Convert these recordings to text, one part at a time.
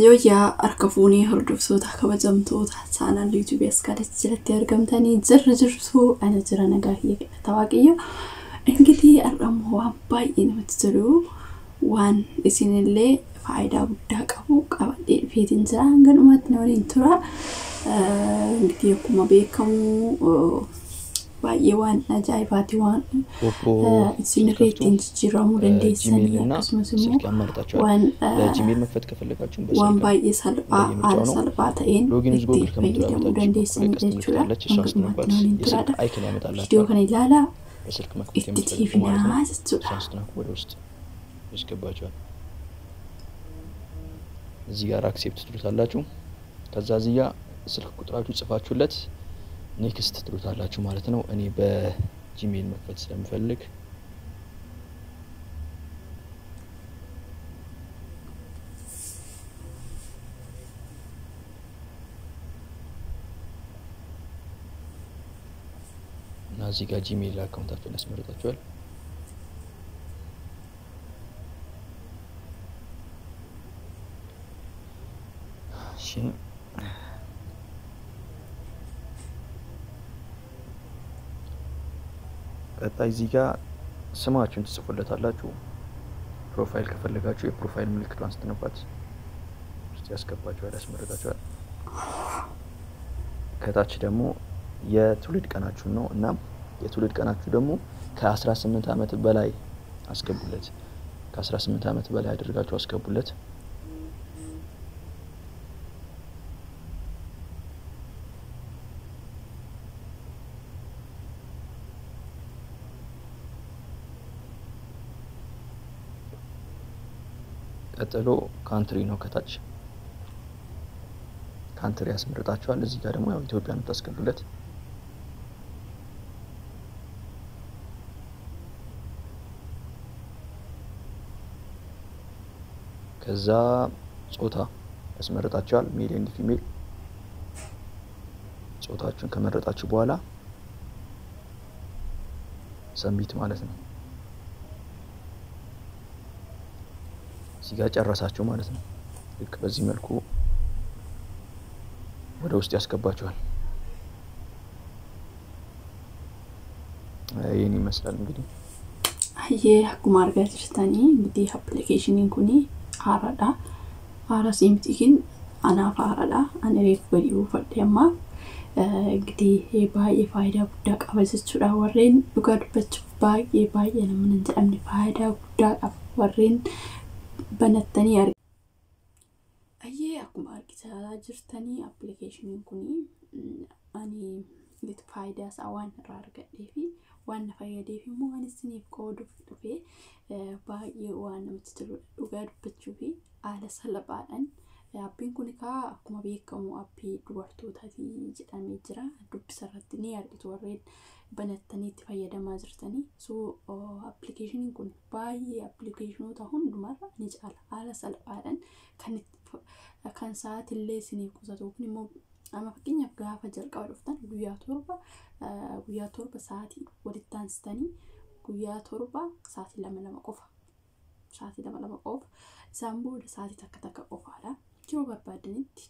Yooyyaa harka fuunee hordoftoota kabajamtoota chaanal yuutuubii as kanatti jalatti argamtanii jirra jirtu ana jira nagaa kiyya kadhata waaqayyo. Ingitii har'ammoo waan baay'ee namatti tolu waan isinillee faayidaa guddaa qabu qabadhee dhufeetiin jira hanga dhumaatti na waliin tura. Ingitii akkuma beekamu baay'ee waan ajaa'ibaati waan ኦፖ isinirree ስትከፍቱ ittiin jijjiiramuu dandeessanii ጂሜል እና akkasumas ስልክ immoo ያመርጣችኋል። waan ለጂሜል መክፈት ከፈለጋችሁም waan በስልክ ነው baay'ee salphaa እንደየምርጫው haala ነው። salphaa ta'een ሎጊን ዊዝ itti ጉግል ከምትለዋ fayyadamuu በታች በኩል dandeessanii የቀስት ምልክት jechuudha. አለች። እሷን Hanga ስትነኳት dhumaatti na waliin የስልክ turaadha. አይከን Viidiyoo ያመጣላችኋል። kana ilaalaa በስልክ መክፈት itti የምትፈልጉ ማለት ነው። tiifinaa jechuudha. እሷን ስትነኩ ወደ ውስጥ ያስገባችኋል። እዚህ ጋር አክሴፕት ትሉታላችሁ። ከዛ እዚህ ጋር ስልክ ቁጥራችሁ ጽፋችሁለት ኔክስት ትሉታላችሁ ማለት ነው። እኔ በጂሜል መክፈት ስለምፈልግ እና እዚህ ጋር ጂሜል አካውንታችሁን ያስመርጣችኋል። እሺ ቀጣይ እዚህ ጋር ስማችሁን ትጽፉለታላችሁ። ፕሮፋይል ከፈለጋችሁ የፕሮፋይል ምልክቷን ስትነኳት ውስጥ ያስገባችኋል፣ ያስመርጣችኋል። ከታች ደግሞ የትውልድ ቀናችሁን ነው እና የትውልድ ቀናችሁ ደግሞ ከ18 ዓመት በላይ አስገቡለት። ከ18 ዓመት በላይ አድርጋችሁ አስገቡለት። ቀጥሎ ካንትሪ ነው። ከታች ካንትሪ ያስመርጣችኋል። እዚህ ጋር ደግሞ ያው ኢትዮጵያ ነው የምታስገቡለት። ከዛ ጾታ ያስመርጣችኋል። ሜል ኤንድ ፊሜል። ጾታችሁን ከመረጣችሁ በኋላ ሰሚት ማለት ነው። እዚህ ጋር ጨረሳችሁ ማለት ነው። ልክ በዚህ መልኩ ወደ ውስጥ ያስገባችኋል። ይህን ይመስላል እንግዲህ። Hayyee akkuma argaa jirtanii ingitii appilikeeshiniin kun haaraadha. Haaraa siimtiikin anaaf haaraadha. Ani reefu gadi buufadhe amma ingitii baay'ee faayidaa guddaa qaba jechuudha. Warreen dhugaa dubbachuuf baay'ee baay'ee nama hin jedhamne faayidaa guddaa qaba. Warreen banattanii argaa. Hayyee akkuma argitaa jirtanii appilikeeshiniin kun ani faayidaa isaa waan irraa argadhee fi waan na fayyadeef immoo waan isiniif qooduuf dhufee baay'ee waan namatti toludha. Dhugaa dubbachuu fi haala salphaadhaan appiin kun egaa akkuma beekamu appii dubartootaati jedhamee jira. Dubbisa irratti ni argitu warreen banattanii itti fayyadamaa jirtanii. So appilikeeshiniin kun baay'ee appilikeeshinoota hundumarra ni caala. Haala salphaadhaan kan kan sa'aatillee isiniif qusatu kun immoo amma fakkeenyaaf gaafa jalqaba dhuftan guyyaa torba sa'aatii walitti aansitanii guyyaa 7 sa'aatii 2 2 qofa, sa'aatii 2 2 qofa, isaan booda sa'aatii 1 1 qofaadha. Yeroo barbaadanitti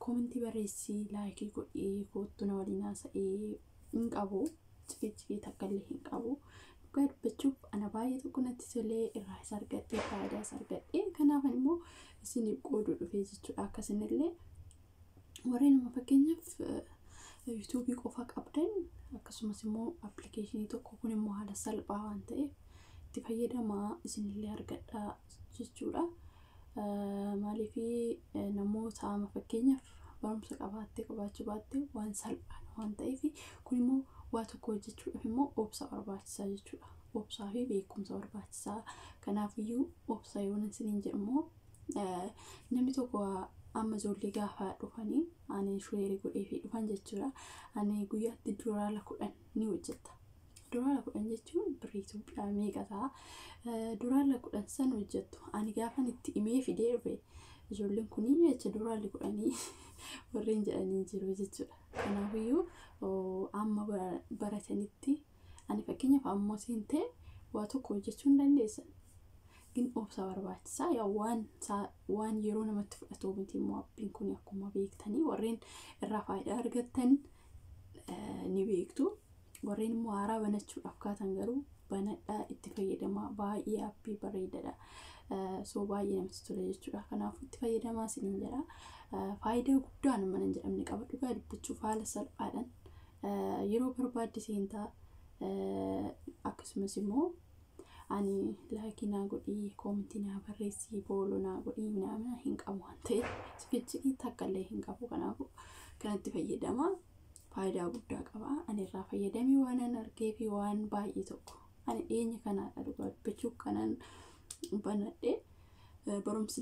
koomentii barreessii, laayikii godhii, koottu na waliin haasa'ee hin qabu, ciqii takka illee hin qabu. Dhugaa dubbachuuf ana baay'ee tokko natti tolee, irraa isa argadhee, faayidaa isa argadhee, kanaaf immoo isiniif qooduu dhufee jechuudha. Akkasinillee warreen amma fakkeenyaaf yuutuubii qofa qabdan akkasumas immoo appilikeeshinii tokko kun immoo haala salphaa waan ta'eef itti fayyadamaa isinillee argadhaa jechuudha. Maaliif namoota amma fakkeenyaaf barumsa qabaattee qabaachuu baattee waan salphaadha waan ta'eef kun immoo waa tokko hojjechuudhaaf immoo obsa barbaachisaa jechuudha. Obsaa fi beekumsa barbaachisaa. Kanaafiyyuu obsa yoon isiniin jedhu immoo namni tokko amma ijoollee gaafa dhufanii ani shuweerii godhee fi dhufan jechuudha. Ani guyyaatti doolaara 10 ni hojjetta. Doolaara 10 jechuun birrii Itoophiyaa meeqa ta'a? Doolaara 10 san hojjettu. Ani gaafan itti himee fidee dhufe ijoolleen kunii jecha doolaarri 10 warreen jedhanii jiru jechuudha. Kanaafiyyuu amma baratanitti ani fakkeenyaaf amma seentee waa tokko hojjechuu hin dandeessan. Gin obsa barbaachisaa. Yaa waan yeroo namatti fudhatu miti immoo appiin kun akkuma beektanii warreen irraa faayidaa argattan ni beektu. Warreen immoo haaraa banachuudhaaf kaatan garuu banadhaa, itti fayyadamaa, baay'ee appii bareedaadha. So baay'ee namatti tola jechuudha. Kanaafuu itti fayyadamaa isiniin jedha. Faayidaa guddaa nama hin jedhamne qaba. Dhugaa dubbachuuf haala salphaadhaan yeroo barbaadde seentaa, akkasumas immoo ani like naa godhii, comment naa barreessii, follow naa godhii minamina hin qabu waan ta'eef sikichikii takka illee hin qabu. Kanaafuu kanatti fayyadamaa, faayidaa guddaa qaba. Ani irraa fayyadamee waan an argee fi waan baay'ee tokko ani dhiyeenya kanaadha dhugaa dubbachuuf kanan banadhe. Barumsi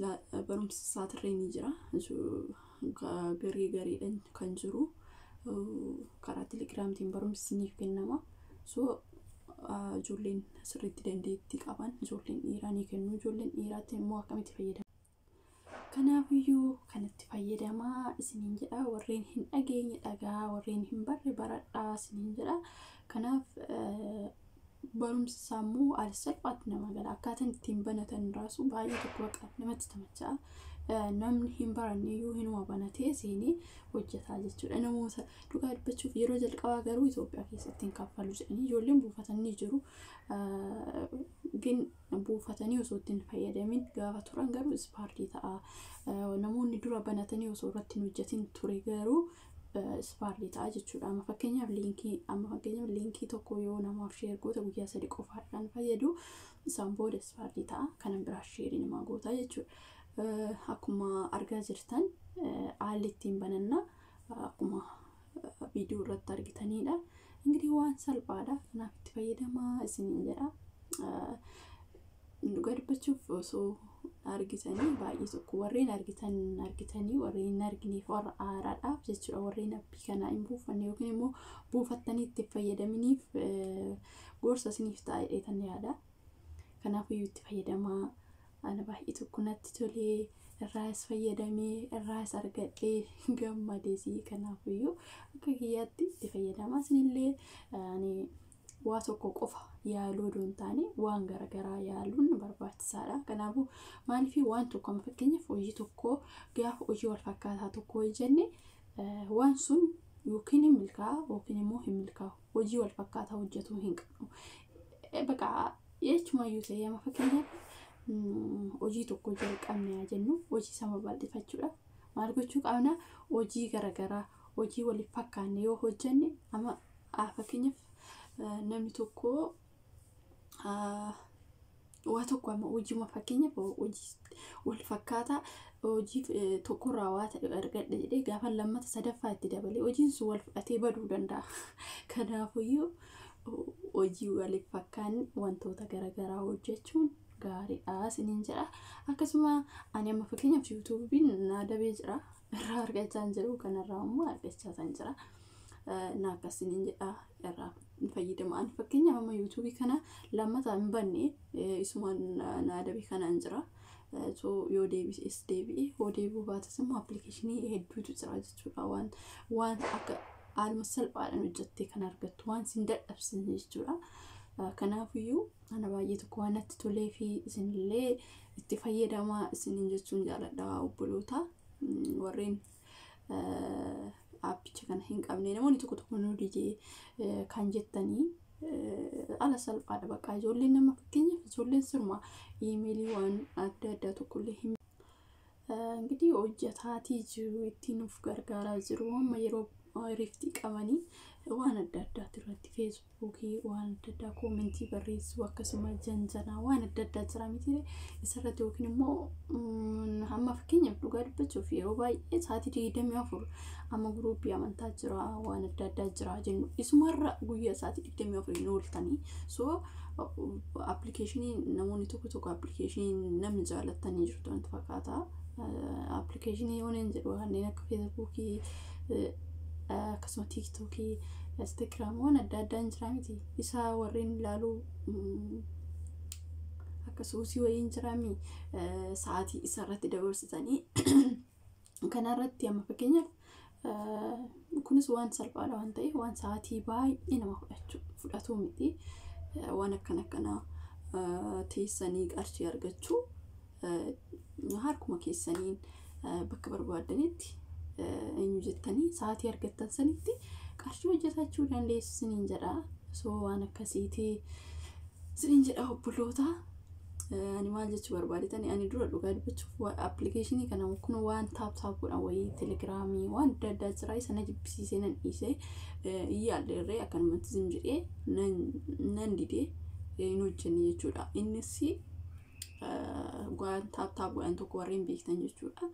isaatirree ni jira. Garee gareedhaan kan jiru karaa telegiraamtiin barumsi isiniif kennama. So ijoolleen sirriitti dandeettii qaban, ijoolleen dhiiraa ni kennu. Ijoolleen dhiiraatti immoo akkamitti fayyadamu? Kanaafiyyuu kanatti fayyadamaa isiniin jedha. Warreen hin dhageenye dhagaa, warreen hin barre baradhaa isiniin jedha. Kanaaf barumsi isaa immoo haala salphaatti nama gala. Akkaataan ittiin banatan raasu baay'ee tokko baqa namatti tamacha'a. Namni hin baranne iyyuu hinuma banatee seenee hojjetaa jechuudha. Namoota dhugaa dubbachuuf yeroo jalqabaa garuu Itoophiyaa keessatti hin kaffalu jedhanii ijoolleen buufatanii jiru. Gin buufatanii osoo ittiin fayyadamin gaafa turan garuu expired ta'a. Namoonni dura banatanii osoo irratti hin hojjetin ture garuu expired ta'a jechuudha. Amma fakkeenyaaf linkii tokko yoo namaaf share goota guyyaa 3 qofaadhaan fayyadu, isaan booda expired ta'a. Kanan biraa share namaa goota jechuudha. Akkuma argaa jirtan haalli ittiin banannaa akkuma viidiyoo irratti argitanidha. Ingirii waan salphaadha. Kanaaf itti fayyadamaa isiniin jedha. Dhugaa dubbachuuf osoo argitanii baay'ee tokko warreen argitan argitanii, warreen hin argineef warra haaraadhaaf jechuudha. Warreen appii kanaa hin buufanne yookiin immoo buufattanii itti fayyadaminiif gorsa isiniif ta'a jedheetan yaada. Kanaafuu itti fayyadamaa. Ana baay'ee tokko natti tolee, irraas fayyadamee, irraas argadhee gammadees. Kanaafiyyuu akka kiyyaatti itti fayyadamaa. Isinillee ani waa tokko qofa yaaluu odoo hin taane waan garaagaraa yaaluun barbaachisaadha. Kanaafuu maaliif waan tokko amma fakkeenyaaf hojii tokko gaafa hojii wal fakkaataa tokko hojjenne waan sun yookiin hin milkaa'a yookiin immoo hin milkaa'u. Hojii wal fakkaataa hojjetuu hin qabnu. Baqa jechumayyuu ta'ee amma fakkeenyaaf hojii tokko jalqabne haa jennu, hojii sama bal'ifachuudhaaf maal gochuu qabna? Hojii garaagaraa hojii waliif fakkaanne yoo hojjenne, amma fakkeenyaaf namni tokko waa tokko amma hojiima fakkeenyaaf hojii wal fakkaataa hojii tokkorraa waa ta'e argadhe jedhee gaafa lammata sadaffaa itti dabalee hojiin sun wal fudhatee baduu danda'a. Kanaafuyyuu hojii waliif fakkaanne wantoota garaagaraa hojjechuun gaariidha isiniin jedha. Akkasuma ani amma fakkeenyaaf yuutuubiin na dabee jira. Irraa argachaa hin jiru, kanarraa immoo argachaa kan jira. Na akkasiniin jedha, irraa fayyadama. Ani fakkeenyaaf amma yuutuubii kana lammata hin banne, isumaan na dabe kanaan jira. So yoo deebi'es deebi'e, yoo deebi'uu baates immoo appilikeeshinii hedduutu jira jechuudha. Waan akka haaluma salphaadhaan hojjettee kan argattu, waan sin dadhabsiisne jechuudha. Kanaafiyyuu ana baay'ee tokko waan natti tolee fi isinillee itti fayyadamaa isiniin jechuun jaaladha obboloota. Warreen aappicha kana hin qabne, namoonni tokko tokko nu didee kan jettanii, ala salphaadha bakka ijoolleen nama fakkeenyaaf ijoolleen sirma iimeelii waan adda addaa tokkollee hin እንግዲህ hojjetaatii jiru, ittiin of gargaaraa jiru. Amma yeroo riftii qabanii waan adda addaati irratti feesbuukii waan adda addaa comment barreessuu, akkasuma janjanaa waan adda addaa jira miti isarratti, yookiin immoo amma fakkeenyaaf dhugaa dubbachuuf yeroo baay'ee sa'aatii 24 amma guruupii amantaa jira, waan adda addaa jira jennu, isumarra guyyaa sa'aatii 24 hin ooltanii. So appilikeeshinii namoonni tokko tokko appilikeeshinii namni jaalattanii jirtu wanti fakkaata. Appilikeeshinii yoon hin jedhu kanneen akka feesbuukii, akkasuma tiiktookii, instaagiraam waan adda addaa hin jira miti, isaa warreen ilaaluu akka suusii wayii hin jiraami sa'aatii isarratti dabarsitanii kanarratti. Amma fakkeenyaaf kunis waan salphaadha waan ta'eef waan sa'aatii baay'ee nama fudhatu miti, waan akkana akkanaa. teessanii qarshii argachuu harkuma keessaniin bakka barbaaddanitti eenyu jettanii sa'aatii argattan sanitti qarshii hojjetachuu dandeessu isiniin jedha. So waan akkasiiti isiniin jedha obboloota. Ani maal jechuu barbaadetani, ani dura dhugaa dubbachuuf appilikeeshinii kana kun waan tap tap godhan wayii, telegiraamii, waan adda addaa jira, isa na jibbisiisee nan dhiisee iyyaalleerree akkanumatti zim jedhee nan didee hin hojjenne jechuudha. Innis waan tap tap godhan tokko warreen beektan jechuudha.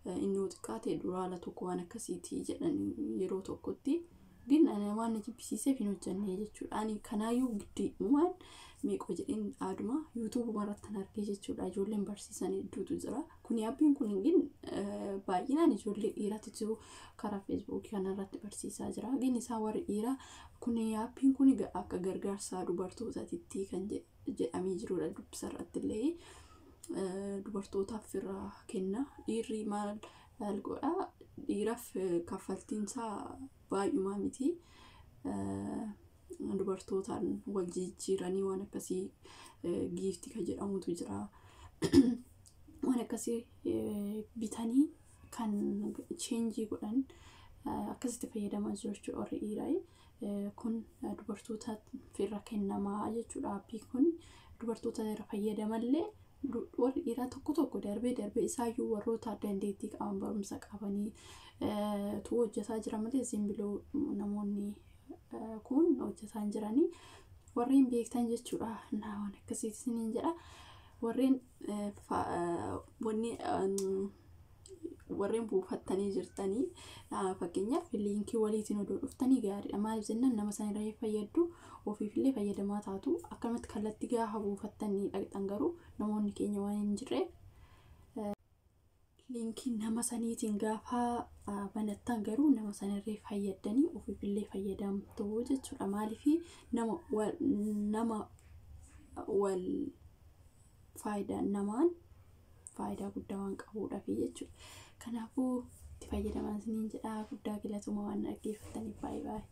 Inni yoo xiqqaate duraala tokko waan akkasiiti jedhan yeroo tokkotti. Gin ani waan na jibbisiiseef hin hojjenne jechuudha. Ani kanaayyuu giddiidhumaan meeqoo jedheen aaduma yuutuubuma irratti kan argee jechuudha. Ijoolleen barsiisan hedduutu jira. Kuni abbiin kun gin baay'inaan ijoollee dhiiratitu karaa feesbuukii kanarratti barsiisaa jira. Gin isaan warri dhiiraa kun appiin kun akka gargaarsaa dubartootaatitti kan jedhamee jirudha dubbisa irratti illee. Dubartootaaf irraa kenna. Dhiirri maal godhaa? Dhiiraaf kaffaltiin isaa baay'umaa miti. Dubartootaan wal jijjiiranii waan akkasii giiftii kan jedhamutu jira. Waan akkasii bitanii kan change godhan akkasitti fayyadamaa jiru jechuudha warri dhiiraa. Kun dubartoota irra kennamaa jechuudha. Appii kun dubartoota irra fayyadamallee warri dhiiraa tokko tokko darbee darbee isaayyuu warroota dandeettii qaban, barumsa qabanii tu hojjetaa jira malee zimbiloo namoonni kun hojjetaa hin jiranii. Warreen beektan jechuudha. Naa waan akkasiiti isiniin jedha. Warreen wanni warreen buufattanii jirtanii, fakkeenyaaf liinkii waliitiin odoo dhuftanii gaariidha. Maaliif jennaan, nama sana irraa fayyaddu, ofiifillee fayyadamaa taatu. Akkanumatti kallattii gaafa buufattanii dhaqxan garuu namoonni keenya waan hin jirreef, liinkii nama saniitiin gaafa banattan garuu nama sanarree fayyaddanii ofiifillee fayyadamtu jechuudha. Maaliif, nama nama wal faayidaa namaan faayidaa guddaa waan qabuudhaaf jechuudha. Kanaafuu itti fayyadamaa isiniin jedha. Guddaa galatoomaa waan dhaggeeffattaniif, baay'ee baay'ee.